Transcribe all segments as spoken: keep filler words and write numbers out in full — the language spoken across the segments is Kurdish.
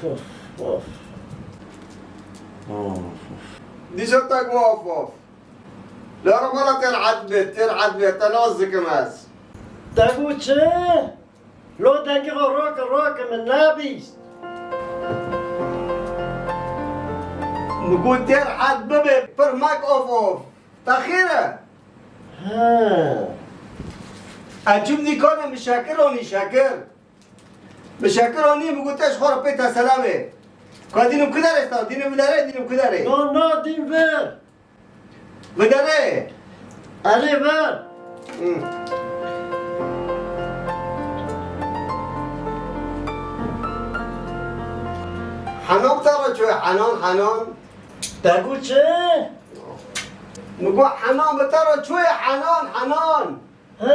Of, of. Of, of. Dîsa te got of, of. Lê re mala te rehet be, te rehet be, te nas dikim ez. Te got çi? Lo dengê xwe rok, rok min nebîst. Min got te rehet bibe, pir mek of, of. Te xêr e? He. Ez çûm dîkanê min şekir anî, şekir. Min şekir anî, min got te ji xwe re pê te selamê. Ka dînim ku derê sta, dînim viderê, dînim ku derê. Na, na, dîn vir. Viderê. Erê vir. Hı. Henan te re çûye, Henan, Henan. Te got çi? Min got Henan bi te re çûye, Henan, Henan. He,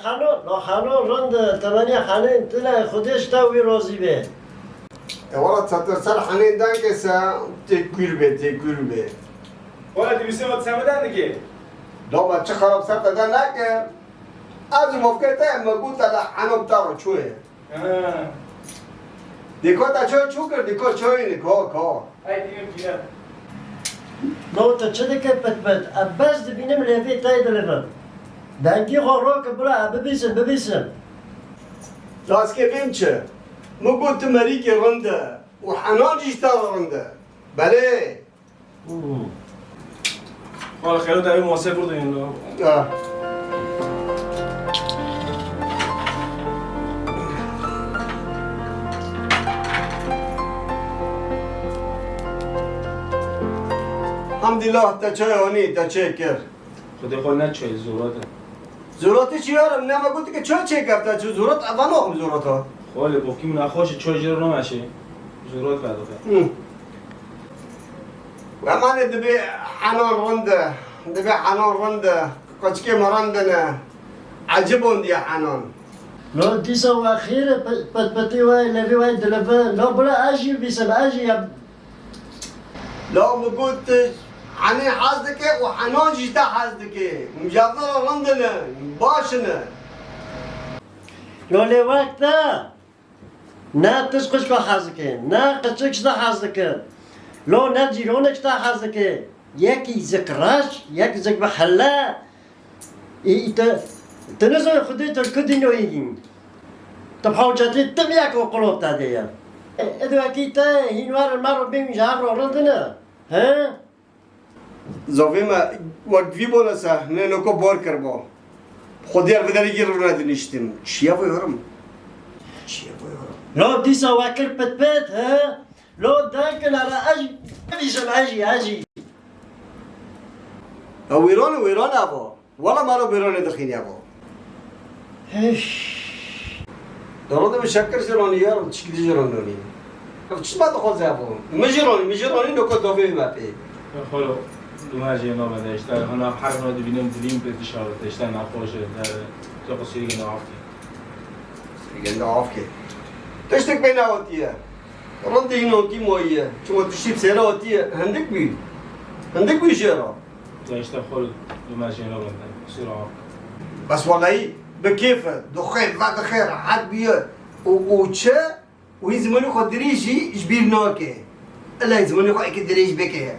Henan, la Henan rind e, temeniya Henên tune, Xwedê ji te wî razî be. E, wala çatir ser Henên dengê se tê kûr be, tê kûr be. Wala dibîsê me dise me dendikê. Da me çi xerab ser te de neke. Ez û mafkê te me got te la Henan bi te re çûye. Ha. Dîko te ço çû kir, dîko çoyî nî, ko, ko. Ay dînim dînim. No, tu çi dike pit pit? Ez bes dibînim lêvê te yê dilivim. Dengî xwe rok bila ez bibîsim, bibîsim. Raskê bêm çi? Min got tu merîkê rind e û Henan jî ji te re rind e. Belê. Hmm. Wala xeyro te ew masê burada yanında. Ya. Hamdillah, te çay anî, te çay kir. Xwedê xwe ne çay, zorat e. Zoratî çi yarim, ne me gotikê çay çêkefte, çi zorat, eva naxim zorata. Xwalê, bokî min nexweş e, çay jê re nameşe. Zorat vedixe. Hı. Wemanê dibê Henan rind e, dibê Henan rind e, qeçikê me rind ne. Ecib ondiye Henan. No dîsa we xêr e, pe-, petpetê we, levê we dileve. No bila ez jî bîsim, ez jî ya. La min got, Henê hez dike û Henan jî te hez dike. Micazara rind ne, baş ne. Lo lê wek te, ne tişt xwişka hez dike, ne qeçik ji te hez dike. Lo ne cîronek ji te hez dike. Yekî zik reş, yek zik bi helle. Î, î te, te nizanî Xwedê te li ku dînoyî yîn. Tu bi hewcetê tim yek û qulop te de ye. Ê, ê, wekî te hînwar mero bêm ji hev re rindine. He? Zavê me wek vî bone se, ne noko bor kir bo. Xwedê el viderê yî rûne diniştim. Çiye bu yorum? Çiye bu yorum? Lo dîsa we kir pit pit, he? Lo denkin ara ej, ejî, ejî, ejî. Ya wêran, wêran abo. Wala mala bêranê dixînî abo. Heş. Daro de şeker jê ranî ya, çikî jê ranî. Çima dixwaze abo? Min jê ranî, min jê ranî, noko dovê me pê. Xolo, duma jê name de, işte, hana her hana dibînim dilîm pê dişa, işte, naxweş e, der, çok sirgin afki. Sirgin de afki. Tiştek bê neotiye. Rindî hîn hotî moyiye. Çima tu şîp sêre hotî ye? Hindik bî. Hindik bî jê re. Ya işte xol duma jê nabin. Sira. Bes welahî bi kêf e. Dixê, vedixe, rehet bûye. Û, û çi? Wî zimanê xwe dirêj jî ji bîr nake. Illa zimanê xwe eke dirêj bike.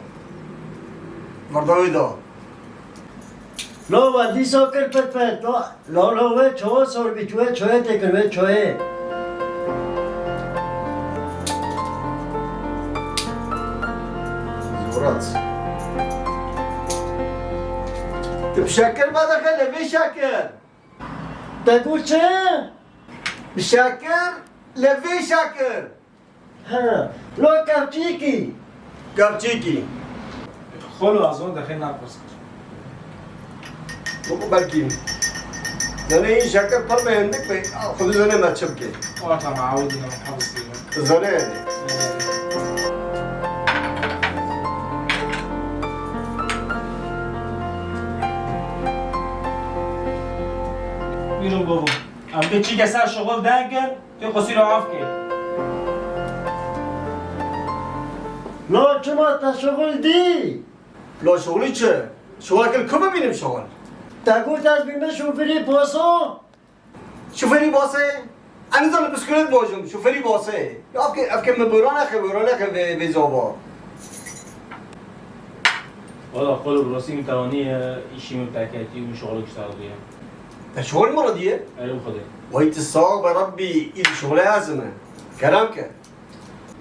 Verdawê da. Lo we dîsa kir pet pet. Lo, lo, lo we çoye sor bî, we çoye tê kir, we çoye. Zorat. Tu bi şekir vedixe, lê vê şekir. Te got çi? Bi şekir, lê vê şekir. He, lo kevçîkî. Kevçîkî. Xolo azon dexê napirs. Bu belkî. Zanê şeker pir be hindik be. Xwedî zanê me çi bike. Orta me awidî ne hafız diye. Zanê yani. Buyurun baba. Em de çi keser şoxul denkin. Tu qusîra af kê. Lo çima te şoxul dî? Lo şoxulî çi? Şoxul kir ku bibînim şoxul? Te got ez bîme şofêrê poso? Şofêrê basê? Ez nizanim bisiklet bajim, şoferî basê. Ya evke, evke min bora nexe, bora nexe vê, vê zava. Wala xolo, bi rastî min tewanî, e, îşî min terk etî û min şoxlek ji te re diye. Te şoxlek min re diye? Erê bi Xwedê. Wey tu sax be Rabbî, îdî şoxlê ez me. Kerem ke.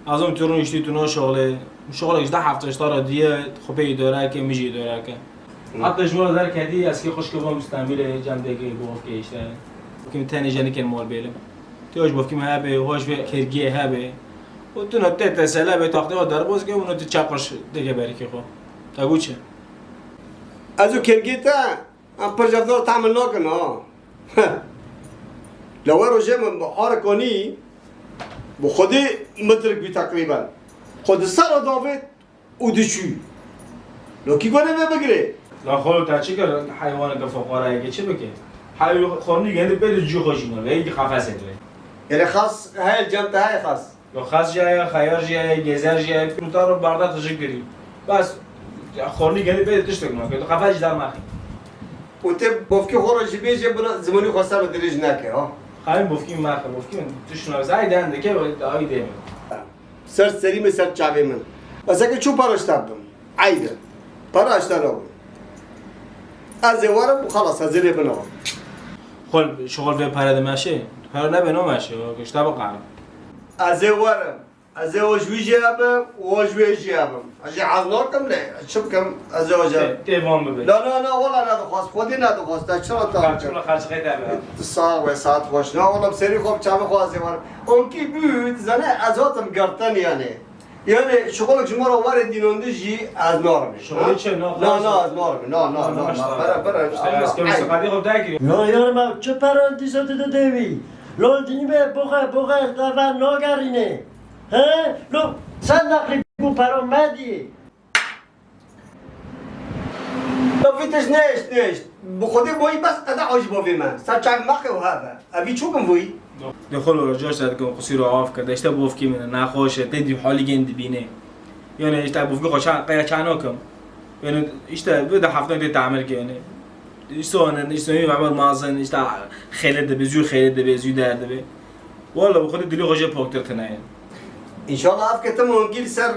Ez û tu rûniştî tu no şoxlê. Şoxlek ji deh hefte ji te re diye, xwe pê îdare ke, min jî îdare ke. Hı. Heta ji we derketî, ez kê xwişk bûm Stenbolê, cem dêkê bi ofkê işte. Kim tenê jenikên mor bêlim. Tu hoş bofkî me hebe, hoş ve kergiye hebe. O tu no te tesele be taxtê o derbaz ke, û no tu çapaş deke berikê xo. Te gu çi? Ez û kergiye te, em pir cevdar tahmil nakin ha. Lewe rojê min bi hare konî, bi Xwedê mitrik bî teqrîben. Xwe di ser re davêt, û diçû. Lokî gone vê bigirê. La xolo te çi kir heywaneke foqareyeke çi bike? Heyw xornî geldi pê di cû xwe jî navê, yekî qefesê dibe. Gelê xas heye cem te heye xas? Yo xas jî heye, xeyar jî heye, gezer jî heye, pîrûta ro barda tijik girî. Bes xornî geldi pê di tiştek nake, tu qefes jî dernaxî. Û te bofkî xwe re jî bêje, bira zimanî xwe ser re dirêj neke ha. Xayîn bofkî me xe, bofkî min tişt nake, ay den dike, ay dê min. Ser serî min, ser çavê min. Ez eke çû para ji te bim. Eyb e. Para ji te nabim. Ez ê werim, xelas, ez ê lê binawim. Xol, şixul vê pere de meşê. Pere nebe no meşê, o işte bu kadar. Ez ê werim. Ez ê o ji wî jê hebim, o ji wê jê hebim. Ez jê hez nakim lê, çi bikim, ez ê o jê. Tê, tê van bibe. Na, na, na, wala nedixwaz, Xwedê nedixwaz, te çira ta. Xerçula xerçixê te be. Tu sax be, saet xweş. Na, wala bi serî xwe, bi çavê xwe ez ê werim. Onkî bû, dizane, ez hatim girtin yani. Yani, şixulek ji me re were dînonde jî ez narim. Şixulê çi? Na, na, ez narim. Na, na, na, na, na, bere, bere, işte, ez kêm seqetî xwe derkirî. Ya, ya, me çi parantîza tu didêvî? Lol dînî be, boxe, boxe, te ver nagerîne. He? Lo, sen naqlî bû pera me dî. Ya vî tişt nehişt, nehişt. Bi Xwedê boyî bes qede aciba vê me. Ser çav me qew heve. Evî çûkim vûyî. Dê xwe li roja ser dikim, qusîr û af kir. De işte bofkî min e, nexweş e, tê dî halî gên dibîne. Yani işte bofkî xwe ça-, qeya çano kim. Yani işte bi de hafta dê tamir ke yani. İsonin, isonin ve mazin, işte xêle dibe, zû xêle dibe, zû der dibe. Walla bi Xwedê dilê xwe jê poktir tine ye. Înşallah ev ketim û hingî li ser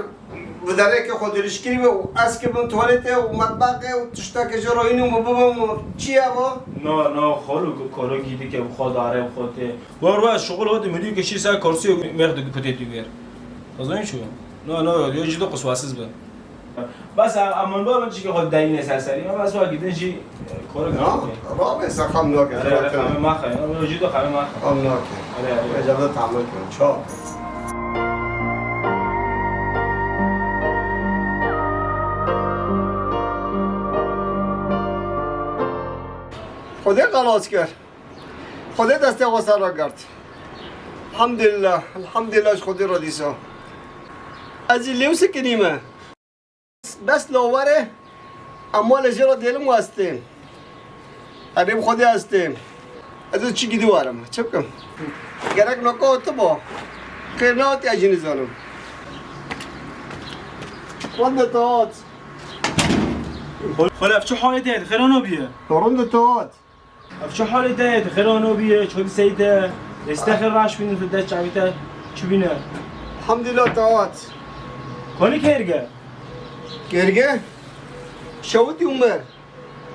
vidareyeke xwe dirêjkirî be û ez kibim tuwaletê û metbexê û tiştekê jê re hînim û bibim û çi ye bo? No, no, xol û koro gî dike bi xwe dare bi xwe tê. War war şixul hotî milî ke şî ser kursî û mêx dikutê tî wêr. Xwezayî çi? No, no, yo jî de quswasiz be. Bes em, em bar çike xwe derîne ser serî me, bes wa gidin jî, e, kore. Ya, rabe, sen xam nake. Erê, erê, xame maxe, ya, jî de xame maxe. Xam nake. Erê, erê. Ecebe tamir kin, çap. Xwedê xelas kir. Xwedê destê xwe ser ragirt. Elhamdülillah, elhamdülillah ji Xwedê re dîsa. Ez jî lêw sikinîme. Bes lawere, em wele jê re dêlim û ez têm. Erê bi Xwedê ez têm. Ez ê çi gidî werim, çi bikim? Gerek naka hatiba. Xêr nehatî ez jî nizanim. Xwendê te hat. Xwele ev çi halê te ye? Xêra nabiye? Rindê te hat. Ev çi halê te ye? Tu xêra nabî ye, çi dî sey te? Êste xêr raş bînin tu de çavî te çi bîne? Elhamdülillah te hat. Konî kêrge? Kêrge? Şewitî û mir.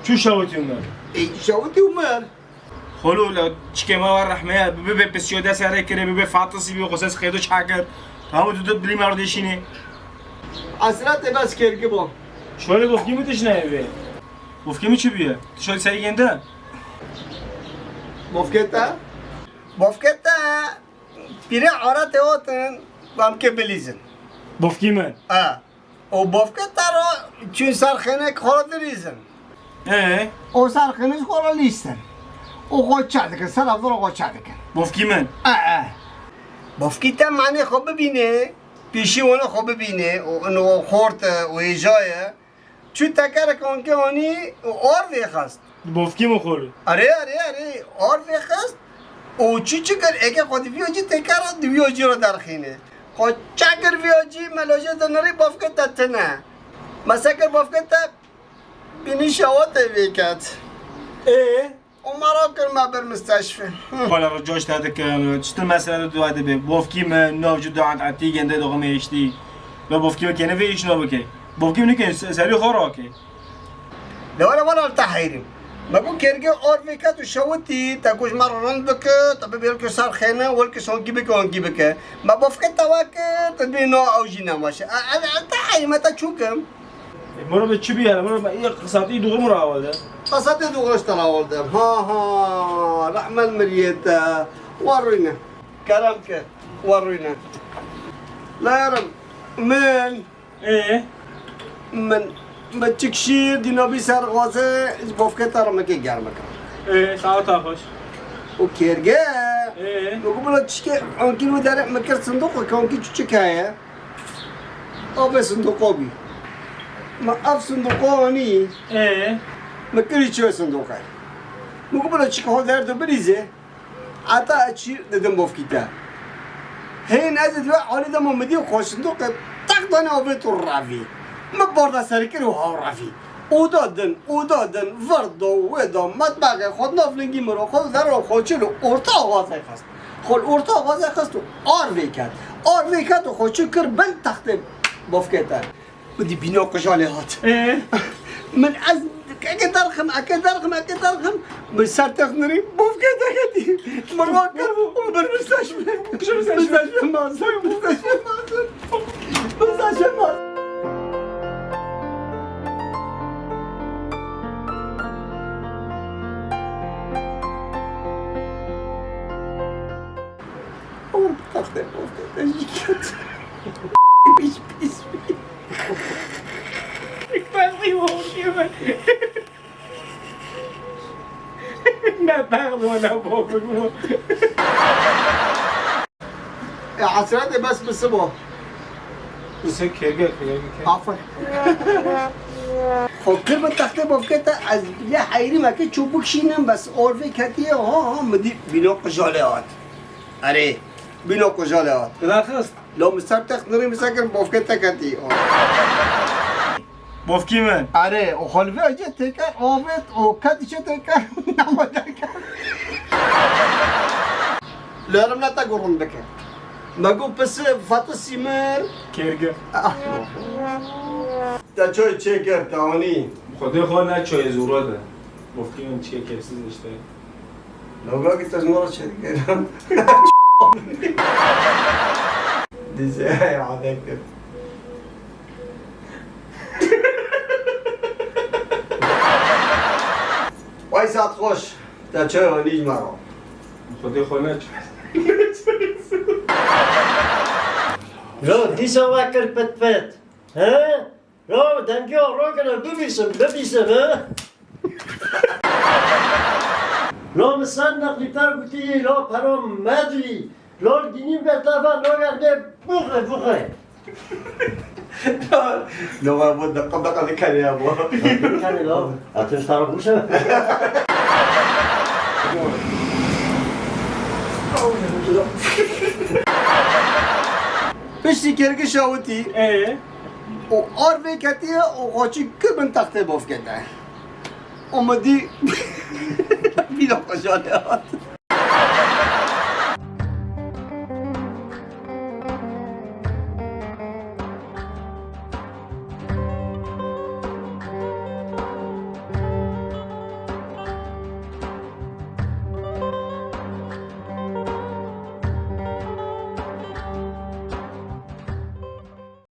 Çu şewitî û mir? Ê, şewitî û mir. Xolo la çikê me war rehme ye, bibe pisyo de serê kire, bibe fatisî, bibe xoses xêdo çakir. Tamam tu tu bilî merdê şînê. Esra te bes kêrge bo. Şöyle bofkî mi tişne eve? Bofkî mi çi biye? Tu şöyle sey gende? Bofkê te? Bofkê te pîrê ara te otin, bamkê bilîzin. Bofkî min? Ha. O bofkê te ro çün ser xênek xora dirîzin. Ee? O ser xênek xora lîstin. O xo çe dikin, ser avdura xo çe dikin. Bofkî min? E, e. Bofkî te manê xo bibîne, pîşî wana xo bibîne, o, o xort e, o hêja ye. Çû tekerek ankê anî û ar vêxist. Bofkî min xwelî. Erê, erê, erê, ar vêxist û çû çi kir, êkê xwe di vîya cî têkera di vîya cî re derxîne. Xwe çekir vîya cî, melojê dinirî bofkê te tine. Mesekir bofkê te bînî şewatê vêket. Ê? û me rakir me bir misteşfî. Xwala rica ji te dikim, çitir mesele de dua dibe. Bofkî min, navcî dua etî gende doxum êştî. Ve bofkî min kene vê îş nabike. Bofkî min nike, se-, serî xwe rake. Lewere wala te heyrî. Me got kerge ar vê ket û şewitî, te ku ji me re rind bike, te bibê welke ser xêne, welke şonkî bike, onkî bike. Me bofke te weke, te dibê no ew jî nemaşe. E, e, e, te heyrî me te çûkim. E, moro be çi bî hele, moro be, î qisatî durum rawalde. Qisatî durum işte rawalde. Ha, ha, rahmet miriyete. Warrîne. Kerem ke. Warrîne. La yarim, min. Ee? Min, min çik şîr dîna bî ser xwaze, ji bofketa re meke germ bike. Ee, saeta xweş. Û kêrge. Ee? Min got bila çike onkî wî dere, min kir sindoqo, ke onkî çiçik heye. Avê sindoqo bî. Min ev sindoqo anî. Ee? Min kirî çi sindoqe. Min got bila çike hol derdo birîze. Heta ez çî didim bofkî te. Hên ez ê divê alî dema min dî xwe sindoqê teq danê avê tu revî. Min barda serî kir û haw revî. Oda din, oda din, vir da û wê da, metbexê xwe, navlingî min ro xwe, zero xwe çil û orta axwazê xist. Xwe li orta axwazê xist û ar vê ket. Ar vê ket û xwe çi kir bin textê bofkê te. Min dî bîna qujalê hat. Ee? Min ez eke derxim, eke derxim, eke derxim. Min ser tex nirî, bofke te ketî. Min rakir û min bir misteşfê. Misteşfê mazin, misteşfê mazin. Misteşfê mazin. Or taxtê bofke te jî ket. Pis, pis. Pis, pis. Ne pardon, ne bofke. E, hesretê bes bi sibo. Bi se kege, kege, kege. Aferin. Xwe kir bi textê bofke te, ez lê heyrî me ke çû bikşînim, bes orvê ketiye, ha, ha, min dî bîna qujalê hat. Erê, bîna qujalê hat. Raxist. Lo min ser text nirî min sekir bofke te ketî. Bofkî min. Erê, o xwe li vê acê têker, o vê, o ket îşe têker, nama derker. Lerim ne te gurun bike. Me got pisi Fatı Simir. Kerge. Ah. Te çay çêker, te anî. Xwedê xwe ne çayê zûre de. Bofkî min çiye kevsiz işte. Lawga ki te ji me re çêdikir. Dizê adek kir. Vay saet xweş. Te çay anî ji me re. Xwedê xwe ne çay. Ro, dîsa we kir pit pit. He? Lo, dengê ro kene, bibîsim, bibîsim, he? Lo, min ser neqlîper gotî, lo, pero medwî. Lo, dînî bertava, lo, yerde buxe, buxe. Lo, ben bu dakika dakika dikenê ya bu. Dikenê, lo. Atın sarı buxe. Piştî kergi şawitî. Ee? Û ar vê ketiye û xwe çi kir bin textê bofke te. Û min dî bîna xwe jale hat.